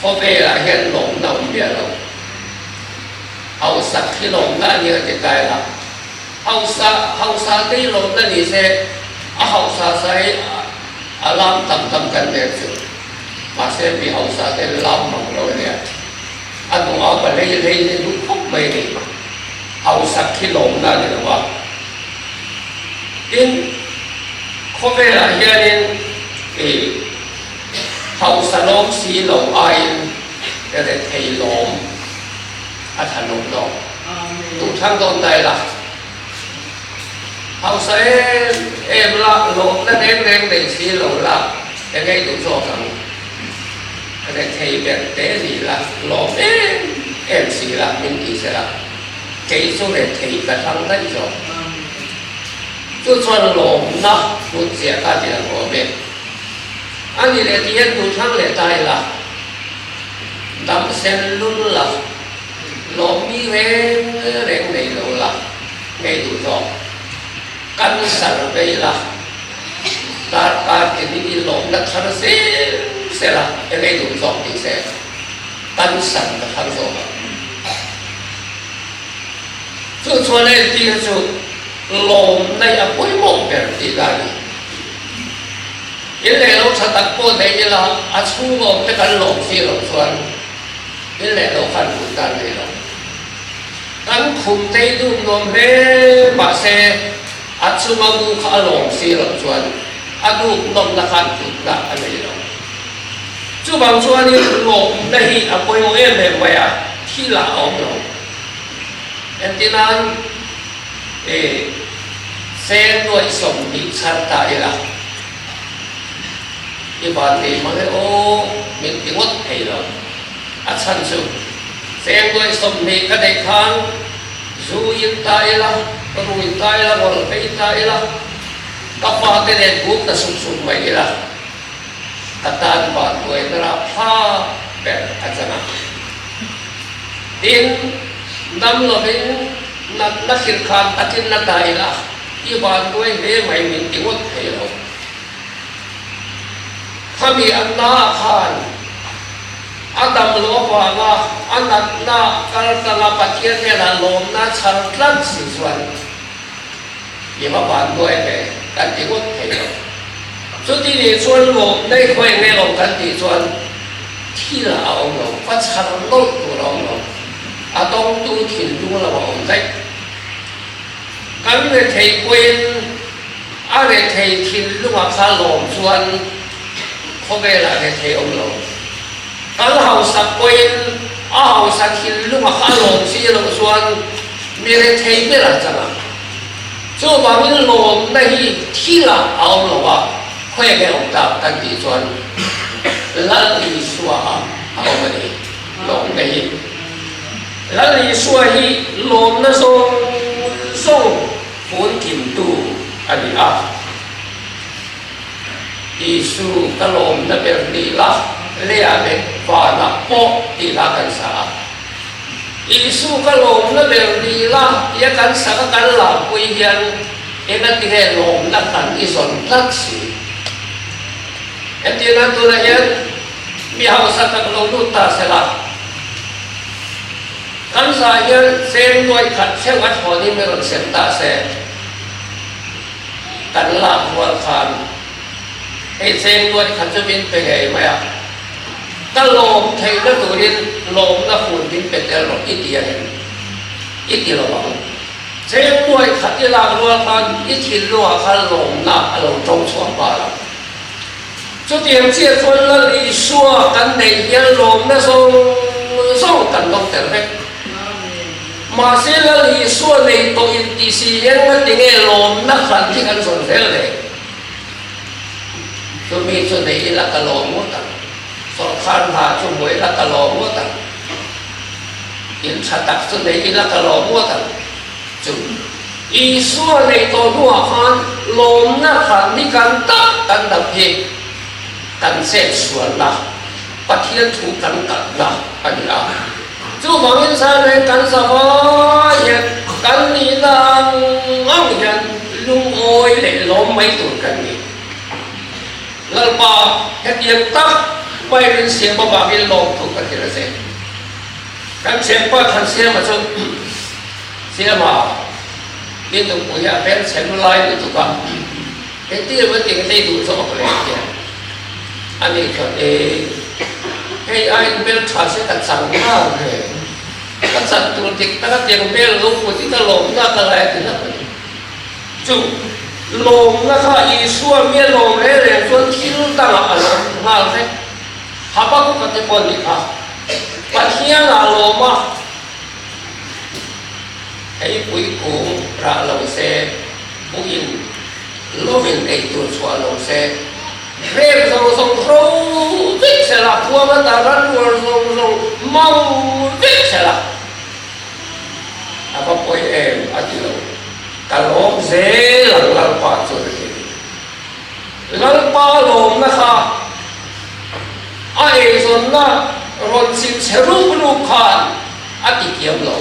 khawvelah hian lawmna awm miah lo. Hausak hi lawmna a nia ti ta ila, hausa hausa te hi lawmna ni se, a hausa sa hi a lam tam tam kan ner chu, mahse mi hausa te lam mang lo a nia, a hnung a pa lei lei hi duh khawp mai a ni. Hausak hi lawmna a ni lo a, tin khawvelah hianin ih hausa lawm si lo aiin rethei lawm a tha lawm lo. Duhthlang dawn ta ila, hausa em em la lawmna reng reng nei si lo la eng ei duh zawk ang. Rethei ber te ni la, lawm em em si la min ti se la, kei chu rethei ka thlang daih zawk. Chu chuan lawmna hlut zia kha ti ang awm e. A ni leh ti hian duhthlang leh ta ila, dam sen lul la, lawm mi reng reng nei lo la, ngei duh zawk. Cancer vei la. Darkar tinin i lawmna thar zel zel a, eng ei duh zawk tih se kan san ka thar zawk ang. Chu chuan a entir chu lawmna hi a pawimawh ber tih ka ni. In leh lo tha tak pawh nei ila a chhungawm te kan lawm si loh chuan in leh lo khan hmuh tan nei lo. Kan khum te hi dum nuam hle mahse A chunga mu kha a lawm si loh chuan a duk nawmna khan hlutna a nei lo. Chuvang chuanin lawmna hi a pawimawh em em mai a, thil ah a awm lo. Engtinan i sen nuaih 20 chhar ta ila, i van nei mang e aw min ti ngawt thei lo. A chhan chu sen nuaih 20 ka neih khan Zu in ta ila, rui ta ila, rawl phei ta ila, ka fate nen buk ta sup sup mai ila, ka tan vanduaina rah pha ber a chang a. Tin, dam lovin natna thilkhan takin la ta ila, i vanduai hle mai min ti ngawt thei lo. Khami an na ah khan a dam loh avanga a natna kal tanga Pathian hnenah lawmna chhar tlat si chuan i va vanduai ve kan ti ngawt thei lo. Chuti nih chuan lawmna i khawi nge awm kan tih chuan thil a awm lo, va chhar nawlh tur a awm lo, a dawngtu thinlung lo a awm daih. Kan rethei pawhin A rethei thinlungah kha lawm chuan khawvelah rethei awm lo. Kal hausak pawhin a hausa thinlungah kha lawm si loh chuan mi rethei ber a chang a. Chuvangin lawmna hi thilah a awm lo a, khawi nge awm tak kan tih chuan Lal Isua ah a awm a ni lawmna hi. Lal Isua hi lawmna zawng zawng Phunkintu a ni a. Isu ka lawmna ber ni la, lea leh vanah pawh tih hla kan sa a. Isu ka lawmna ber ni la tia kan sak a kan lakpui hian engatinge lawmna kan i zawn tlat si? Entirna tunah hian mi hausa tak lo lut ta sela. Kan zah hian cheng nuai khat theuh a thlawnin mi rawn sem ta se, kan lak rual khan hei cheng nuai khat chu min pe ngei mai a, ka lawm theihna turin lawmna hun min pe tel rawh i ti angem? I ti lo ang. Cheng nuai khat i lak rual khan i thinlungah khan lawmna a lo tawng chhuak nghal ang. Chutiang chiah chuan Lal Isua kan neih hian lawmna zawng zawng kan lo tel vek. Mahse Lal Isua nei tawh intih si hian ngatinge lawmna hran hi kan zawn zel le? Chumi chu nei ila ka lawm ngawt ang. Sawrkar hna chu hmu ila ka lawm ngawt ang. In tha tak chu nei ila ka lawm ngawt ang. Chu Isua nei tawh hnuah khan lawmna khan ni kan tak kan dap hi kan chet sualna, Pathian thu kan kalhna a ni a. Chuvangin Zan reng kan zavai hian kan nihna ang ang hian lungawi leh lawm mai tur kan ni. Lalpa, hetiang tak mai rinsiam avangin lawmthu ka thil a che. Kan thianpa Thansiama chu Siama i nupui a hmelchhe lulai lutuk a, engtin emaw ting hlei duh zawk leh hian a nih chuan e, hei aiin hmeltha se ka chang nghal ve, ka chan tur dik taka tiang hmel lo put i ka lawmna ka lai a ti hlauh a ni. Chu lawmna kha Isua mi a lawm reng reng chuan thil dangah a lawm nghal vek. Habakuka te pawh nih kha Pathian ah lawm a, hei pui kung rah lo se, buhin lovin ei tur chhuah lo se, hrem zawng zawng hro vek se la, huam ata ranrual zawng zawng mau vek se la, a va pawi em a ti lo, ka lawm zel ang Lalpa chuan a ti. Lalpa lawmna kha a eizawnna rawn chim chhe ruk ruk khan a ti kiam lo.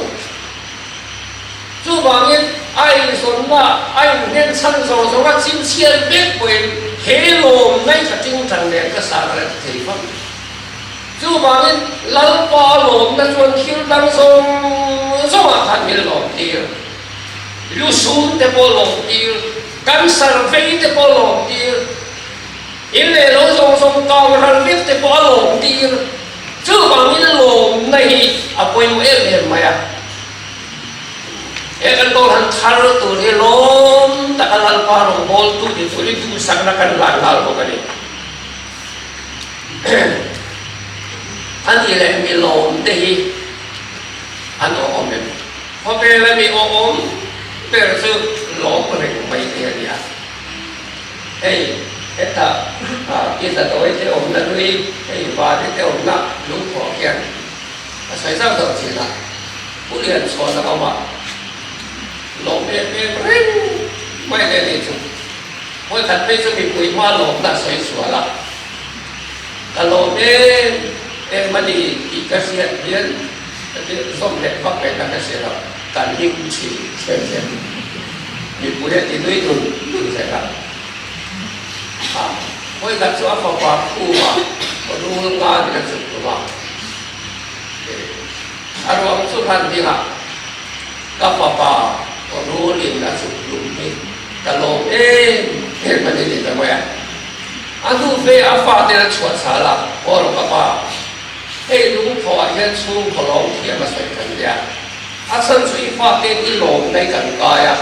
Chuvangin a eizawnna a inhnen chhan zawng zawng a chim chhiat vek pawhin he lawmna hi ka tingtang nen ka sar a ti thei fam. Chuvangin Lalpa lawmna chuan thil dang zawng zawngah khan min lawm tir. Lusun te pawh lawm tir. Cancer vei te pawh a lawm tir, in leh lo zawng zawng kang ral vek te pawh a lawm tir. Chuvangin lawmna hi a pawimawh em em mai a. He kan Kohhran thar tur hi lawm taka Lalpa rawngbawltu ni turin duhsakna kan hlan nghal bawk a ni. A nih leh mi lawm te hi an awm em? Khawvela mi awhawm ber chu lawm reng mai te a ni a. Hei hetah i hla-dawi te awmna hlui, hei vani te awmna lungkhawh hian a sawi zauh zauh thin a. Pu Lianchhawn a awm a, lawm em em reng mai le ni chu. Vawikhat phei chu mipui hma lawmna a sawi sual a, ka lawm em em a ni tih ka hriat hian, Zawm leh vak leh na ka hria lo, kan hlim thin thlem thlem. Mipui a ti nui dun dun zel a. A vawikhat chu a fapa khuma rul nga nen a chuk tum a. A ruang chu hran dingah ka fapa rul in a chuk tum hi ka lawm em em a ni ti ta mai a. A hnu fe a fate a chhuah chhal a, Aw rawh ka pa, Hei lungthawh ah hian chhungkaw lawm thiam a sawi kan nia. A chhan chu i fate i lawm mai kan kai a,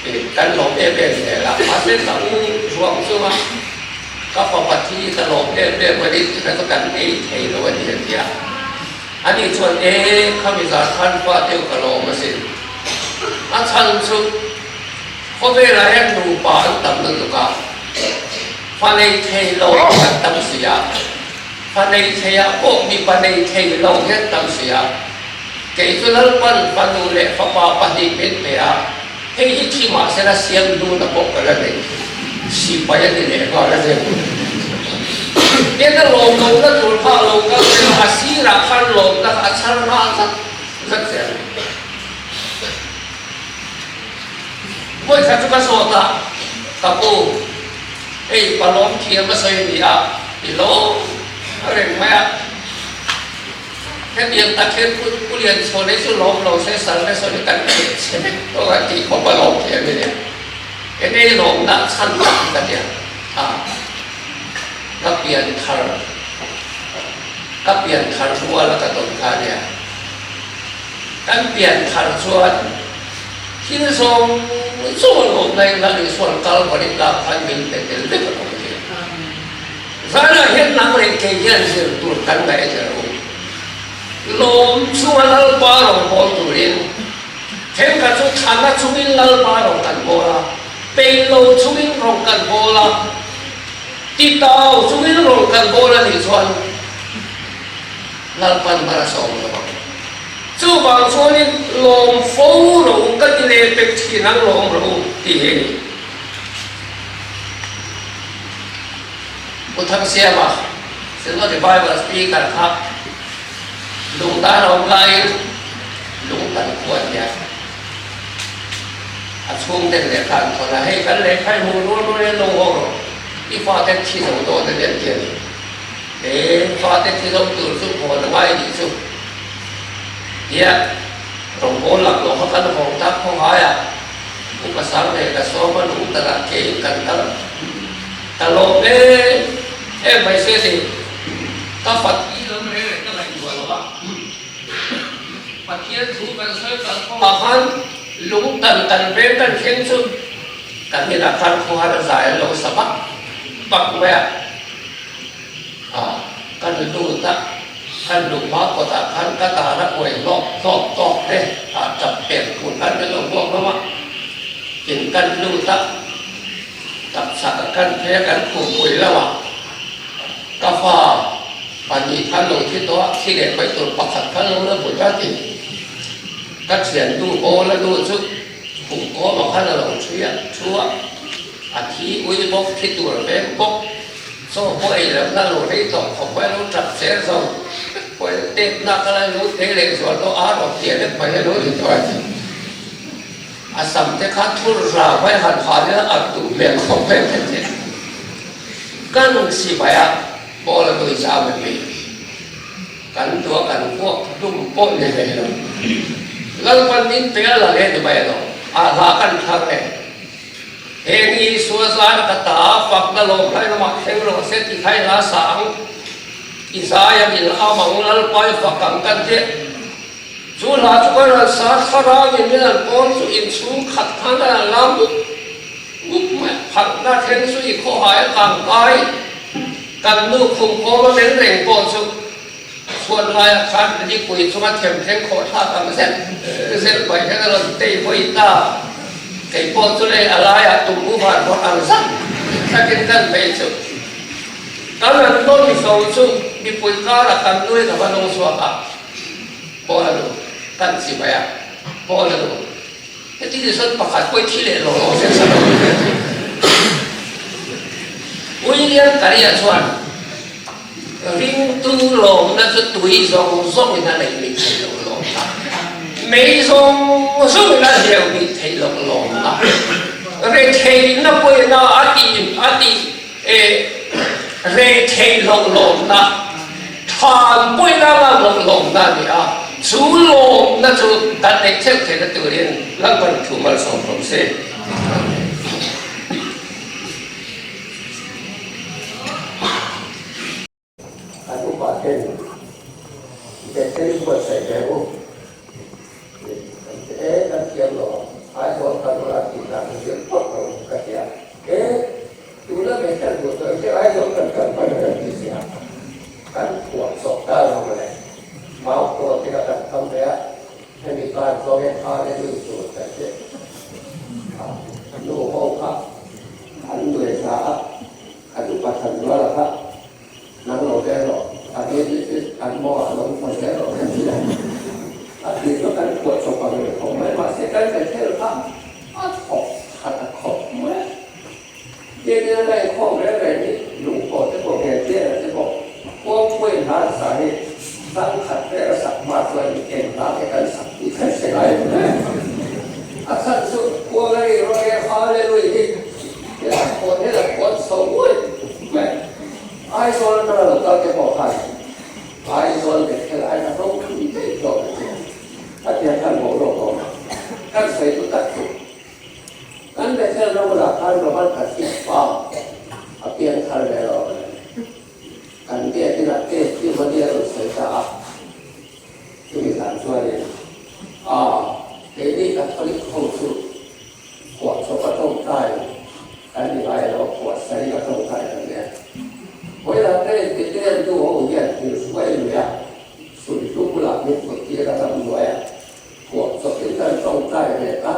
i kan lawm em em zel a, mahse ka u ruang chunga ka fapa thi ka lawm em em a ni tih kha chu kan ei thei lo a ni a ti a. Ani chuan e khami zan khan fate u ka lawm asin. A chhan chu khawvelah hian nupa an tam lutuk a, fa nei thei lo an tam si a. Fa nei thei ah pawh mipa nei thei lo hian tam si a, kei chu Lalpan fanu leh fapa pahnih min pe a, hei hi thi mahsela siam duna pawh ka la nei sipai a ni leh nghal a ni. Ena lawmlohna tur kha a lo kal zel a, a sirah khan lawmna kha a chhar nghal zat zat zel. Vawikhat chu ka zawt a, ka pu, Hei palawm thiam a sawi ni a, i lo reng mai a. Hetiang tak hian Pu Pu Lianchhuan hi chu lawm lo se sal te sawi kan theih che vek tawh a tih khawp a lawm thiam i nia. Eng ei lawmna chhan tak hi ka tia a, ka pian thar ka pian thar rual a ka tawn kha a nia. Kan pian thar chuan Thil zawng zawng a lawmna in Lal Isua'n Kalvari tlak khan min pe tel vek a lo ti. Zanah hian nang leh kei hian zir tur kan ngaih a tel u. Lawm chunga Lalpa rawn bawl turin thenkhat chu thana chungin Lalpa rawn kan bawl a, peilo chungin rawn kan bawl a, titau chungin rawn kan bawl a nih chuan Lalpa'n hmar a sawm lo ang. Chuvang chuanin lawm fo rawh u, ka ti leh pek thin ang lawm rawh u tih hi a ni. Pu Thangsiama, Synod Revival Speaker kha lungtan a awm laiin lungtan khua a nia. A chhungten lehkha an thawn a, hei kan lehkha i hmuh rual rual hian lo haw rawh, i faten thi zo dawn a ni an ti a ni. He fate thi zo tur chu hawn a ngai nih chu tia rawngbawl laklawh kha kan hawng tak khaw ngai a, Upa Sang leh ka sawm a lung takah keiin kan kal ta lawm em em mai se ni. Ka fat i lam reng reng ka ngaihtuah lo a, Pathian thu kan sawi kal kawngah khan lung tan kan veng kan thleng chu kan inah khan khuhar a zai an lo sa bak bak mai a. A, kan lut a, kan luh hma kawtah khan ka tan a uai hlawk hlawk tawk te ah tap pek tur khan min lo buak hlawm a, tin kan lut a, tap chhak ah khan phei a kan khuh pui lo a, ka fa pahnih khan lo thi tawh a, thi leh mai tur pakhat khan lo la vut a ti, ka thiannu awl a nu chu khum kawm ah khan a lo ṭhui a, ṭhu a, a thi ui bawk, thi tur veng bawk. Chaw pawh ei loh na lo rei tawh khawp mai lo tap zel zo pawh tet na ka la lut phei leh zual tawh a rawn pian lek mai a lo ni tawh a ni. A sam te kha thur ra mai han han ila a duh hmel khawp mai a ni. Kan sipai a ball a nui zam em mi kan duh a kan vuak hlum pawh ni hlei lo. Lalpan min pe a la leh ni mai alo a hla kan thlang e. Heng Isua zan ka ta fakna lawm hlai lamah thleng rawh se tih kha i la sa ang. I zai ang in am ang Lalpa i fak ang kan ti. Chu hla chu kan rawn sa thlarau in min an pawn chu inchhung khat khan kan han la mup mup mai a. Phatna thleng chu i khawhai a kang kai. Kan nu khum kawm a men reng pawh chu chhuat laiah khan lipui chunga them thleng khawh thlak ang zet zet mai hian a rawn tei vawi ta. Kei pawh chu lei a laiah tum u van vawrh ang zat thlakin kan phei chu kan rawn tawn zo chu mipui karah kan nui ka va nung chhuak a, Paul a nu kan chi mai a, Paul a nu heti ni sawn pakhat pawh i thi leh lo lo se sa lo ni ve thei. William Carey-a chuan Ringtu lawmna chu tui zawng zawngin a neih mih theih loh lawmna, mei zawng zawngin a hleuh mih theih loh lawmna, retheihna pawhin a tih a tih reh theih loh lawmna, than pawhin a ngam loh lawmna a ni a, chu lawmna chu kan neih theuh theihna turin Lalpan thu malsawm rawh se. Kan upa ten Bethel i buatsaih ve u kan ti e, kan thiam lo ang, Aizawl kan ula tih dan hi zir phawt lo ka ti a, e tuna Bethel duh tawh hi Aizawl kan kal hman kan ti si a, kan phuah chawp ta lo mawle, mau pawh te kha kan kam ve a, hemi kar zawng hian Hallelujah tur kan ti a, nu ho kha an nuai hla a. Kan upa than rual a kha nang lo ve rawh, a ni hi chu an maw ah lo hawn ve rawh kan ti a, a tir chu kan phuah chawp ang leh khawp mai, mahse kan ve thel kha a thawk khat a khawp mai a, tin a inkhawm reng reng hi lungpawh te pawh nge tir te pawh kawngpuiin hla an sa hi chang khat vel a sak hma chuan eng hla nge kan sak tih kha hre ngai lo mai a, a chhan chu khuang a ri rawh e Hallelujah hi. He a khawn hian a khawn chho nguai mai. Aizawl atanga lo kal te pawh khan Aizawl Bethel aiin a ropui daih zawk a ti. A tiang khan boruak a awm a. Kan sawi chu tak chu kan Bethel ramah khan Roman Catholic pa a piang thar ve lo ang. Kan biakin ah testimony a rawn sawi ta a. Chumi zan chuanin a keini Catholic ho chu Phuah chawp a tawngtai kan ni ngai lo, phuah sawi a tawngtai kan ni a. Vawilah te inti tu ho hian thil hruai lui a, sulhlu bulah min put tir a ram hnuai a, phuah chawpin kan tawngtai ve ta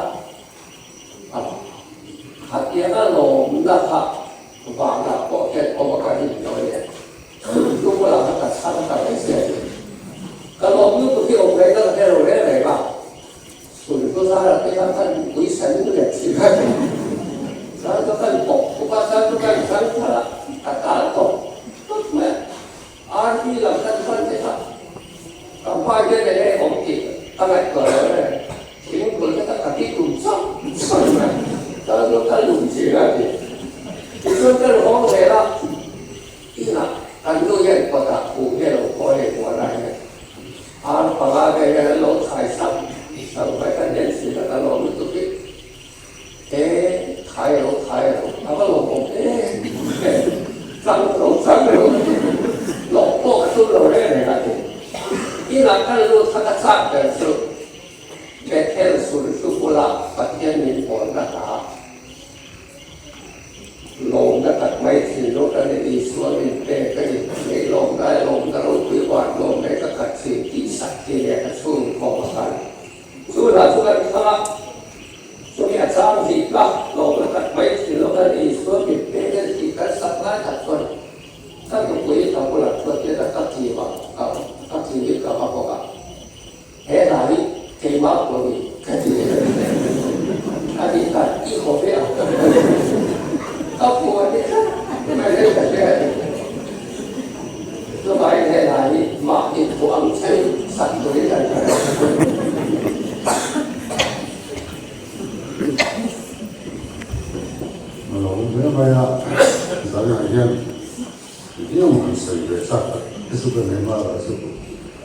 a. Khatianga lawmna kha vanah pawh hian awm a ka rin lo a ni a. Sulhlu bulah kha ka chhang ta mai sia ni. Ka lawm lutuk hi awm reng ka la hre lo reng. kha kan ui sa lu leh thin a ni. Chuan chu kan bawk bawk a, chuan chu kan thang thar a, ka tal tawp tawp mai a. RV lam kan hman te kha ka hma hian eng nge awm tih ka ngaihtuah lo e. Thingpui te kha ka ti tum chauh chauh mai. Chuan chu ka lum thin a ni. Tichuan ka hawng zel a. Inah kan nu hian kawtah khuh hi a lo khawl hei muanah hian ar panga vel hian an lo thai sak sak mai kan en thin a ka lawm lutuk hi he thai a lo thai a lo a va lawmawm em em chang lo chang lo lawm pawh ka tum lo reng reng a ti inah kan lut kha ka chak ber chu Bethel sulhlu bula Pathian min pawlna hla Lawmna tak mai thinlung ka ni Isua min pek a ni. Nei lawmna e lawmna ropui van lawmna e ka khat thin tih sak thin leh ka chhung khawm a kal. Chu hla chu kan thlang a, chumi a chang hnih ka lawmna tak mai thinlung ka ni Isua min pek a ni tih kan sak lai tak chuan ka nupui ka bulah chuan tian a ka tlim a, ka tlimin ka va bawk a. He hla hi keimah pawh ni ka ti leh a ni. A tih khan i haw ve ang ka ti a ni. Ka phu a ti tlat mai reng ka hria a ni. Chuvangin he hla hi mahni phu ang chauhin sak turin kan hre lo. A lo awm hle mai a, zanah hian Engemaw han sawi ve chak tak te chu ka nei mah lah chu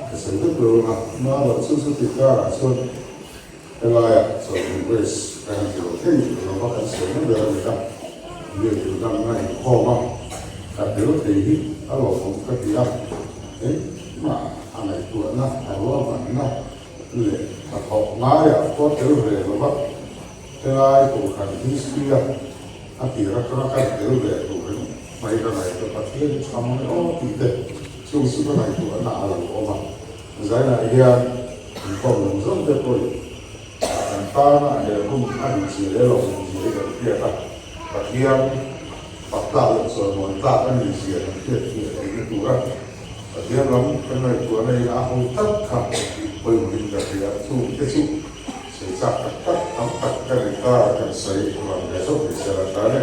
ka sawi vek lo ang a, mah lah chu chuti karah chuan helaiah chawlhhmun race ka han ti lo thei lo va kan sawi na ber a ni a, biak dang a inkhawm a, ka tel thei hi a lawmawm ka ti a, engmah a ngaihtuahna a ruahmanna leh hnathawk ngaiah pawh tel ve lo va, helai kohhran history a a tir atanga kan tel ve tur ringawt mai ka ngaihtuah Pathian i tha mai aw tih te chung chu ka ngaihtuahna a lo awm a, zainah hian inkhawm zawng zawng te pawhin kan tana he hun a nih zia leh lo nih zia hi kan hriat a, Pathian fak tlak leh chawimawi tlak a nih zia kan hriat fiah theihna tura Pathian lam kan ngaihtuahna in a ho tak kha pawimawhin ka hria chung te chu. Sawi chak tak tak tam tak ka nei ta kan sawi vang ve zawk ni se la tan e.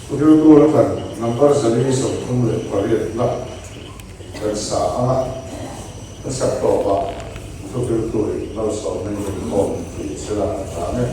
Pu Riltu la kan number 438 la kan sa ang a, kan sak tawp ah Pu Riltu in malsawmna in rawn khawm tih se la tan e.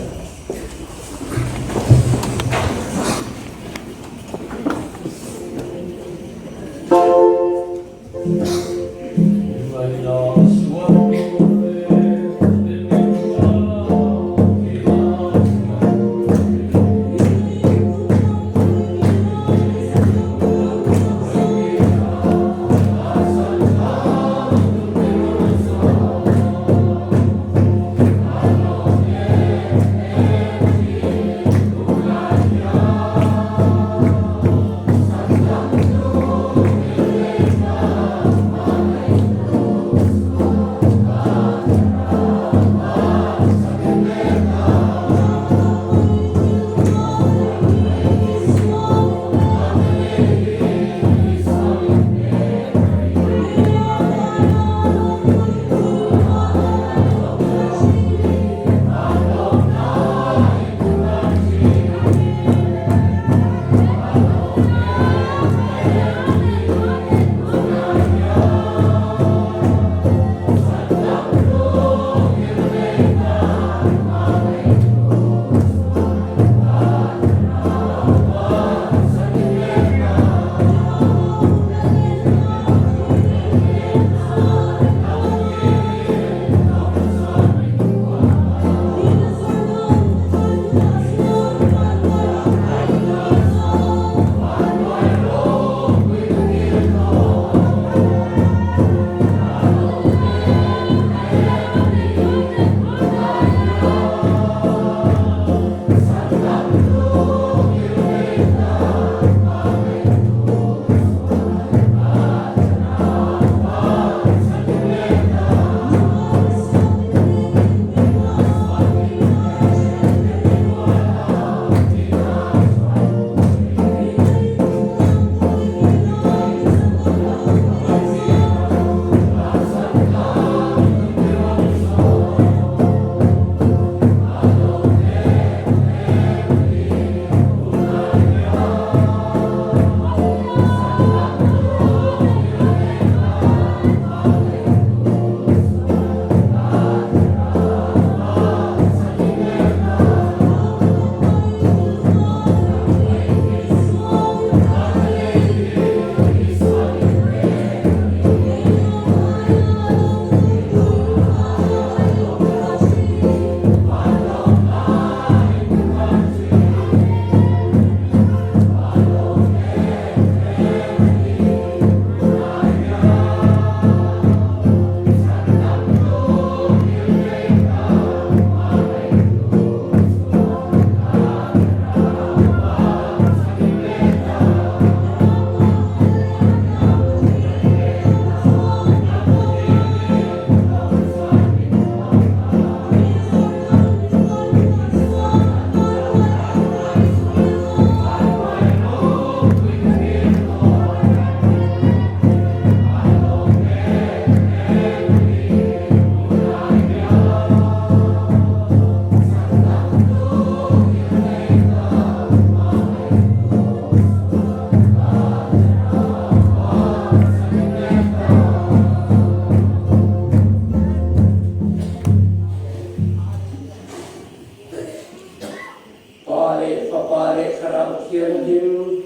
Pa leh Thlarau Thianghlim,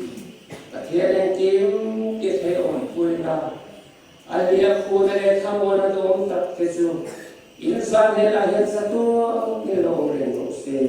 Pathian engkim ti thei awmpuina, a hliahkhuhna leh thlamuana duhawm tak te chu in zan helah hian chatuan in lo awm reng rawh se.